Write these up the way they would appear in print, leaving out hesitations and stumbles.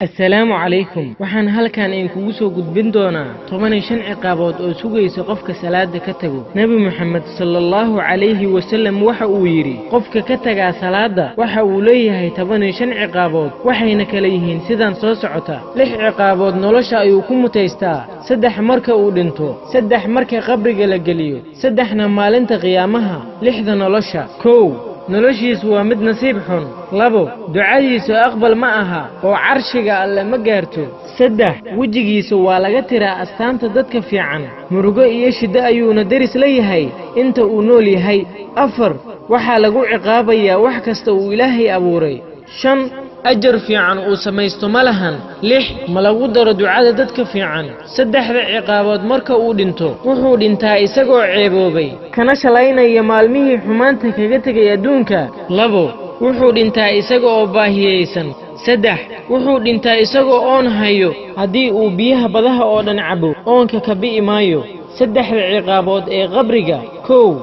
Assalaamu calaykum. Waxaan halkan idinkugu soo gudbin doonaa 15 ciqaabood oo sugaysa qofka salaada ka tago. Nebi Moxamed salaallahu calayhi wasallam waxa uu yidhi: qofka ka tagaa salaadda waxa uu leeyahay 15 ciqaabood, waxayna kala yihiin sidan soo socota. 6 ciqaabood nolosha ayuu ku mutaystaa, 3 marka uu dhinto, 3 marka qabriga la geliyo, 3na maalinta qiyaamaha. 6da nolosha: 1, noloshiisu waa mid nasiib xun. 2, ducadiisu aqbal ma aha oo carshiga alle ma gaarto. 3, wejigiisa waa laga tiraa astaanta dadka fiican, murugo iyo shiddo ayuuna deris la yahay inta uu nool yahay. 4, waxaa lagu ciqaabayaa wax kasta uu Ilaahay abuuray. 5, ajar fiican uu samaysto ma lahan. 6, ma lagu daro ducada dadka fiican. 3da ciqaabood marka uu dhinto, wuxuu dhintaa isagoo ceeboobay, kana shalaynaya maalmihii xumaanta kaga tegay adduunka. 2, wuxuu dhintaa isaga oo baahiyeysan. 3, wuxuu dhintaa isagoo oon hayo. Haddii uu biyaha badaha oo dhan cabo, oonka ka bi'i maayo. 3da ciqaabood ee qabriga: 1,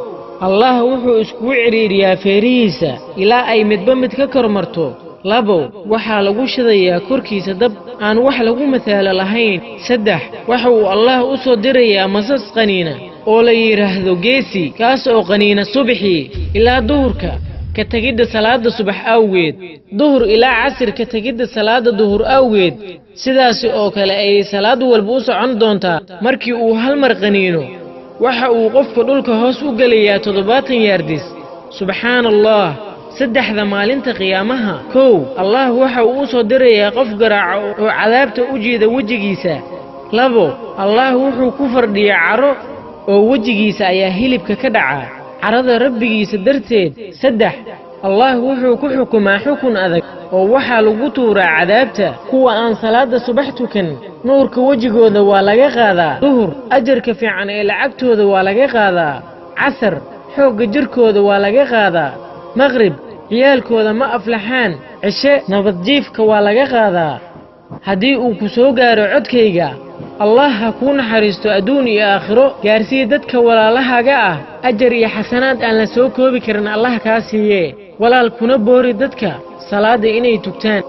Allah wuxuu iskugu cidhiidhiyaa feerihiisa ilaa ay midba mid ka kor marto. 2, waxaa lagu shidayaa korkiisa dab aan wax lagu mathaalo lahayn. 3, waxa uu Allah u soo dirayaa masas qaniina oo la yidhaahdo geesi, kaas oo qaniina subaxii ilaa duhurka ka tegidda salaadda subax awgeed, duhur ilaa casir ka tegidda salaadda duhur awgeed. Sidaasi oo kale ayay salaad walba u socon doontaa. Markii uu hal mar qaniino, waxa uu qofka dhulka hoos u gelayaa 70 yaardis. Subxaana Allah. 3da maalinta qiyaamaha: 1, Allah waxa uu u soo dirayaa qof garaaca oo cadaabta u jiida wejigiisa. 2, Allah wuxuu ku fardhiyaa caro oo wejigiisa ayaa hilibka ka dhaca carada rabbigiisa darteed. 3, Allah wuxuu ku xukumaa xukun adag oo waxaa lagu tuuraa cadaabta. Kuwa aan salaadda subax tukan, nuurka wejigooda waa laga qaadaa. Duhur, ajarka fiican ee lacagtooda waa laga qaadaa. Casar, xoogga jirkooda waa laga qaadaa. Maqrib, ciyaalkooda ma aflaxaan. Cishe, nabadjiifka waa laga qaadaa. Haddii uu ku soo gaaro codkayga, Allah ha kuu naxariisto adduun iyo aakhiro. Gaarsii dadka walaalahaaga ah, ajar iyo xasanaad aan la soo koobi karin Allah kaa siiyee. Walaal, kuna boori dadka salaadda inay tugtaan.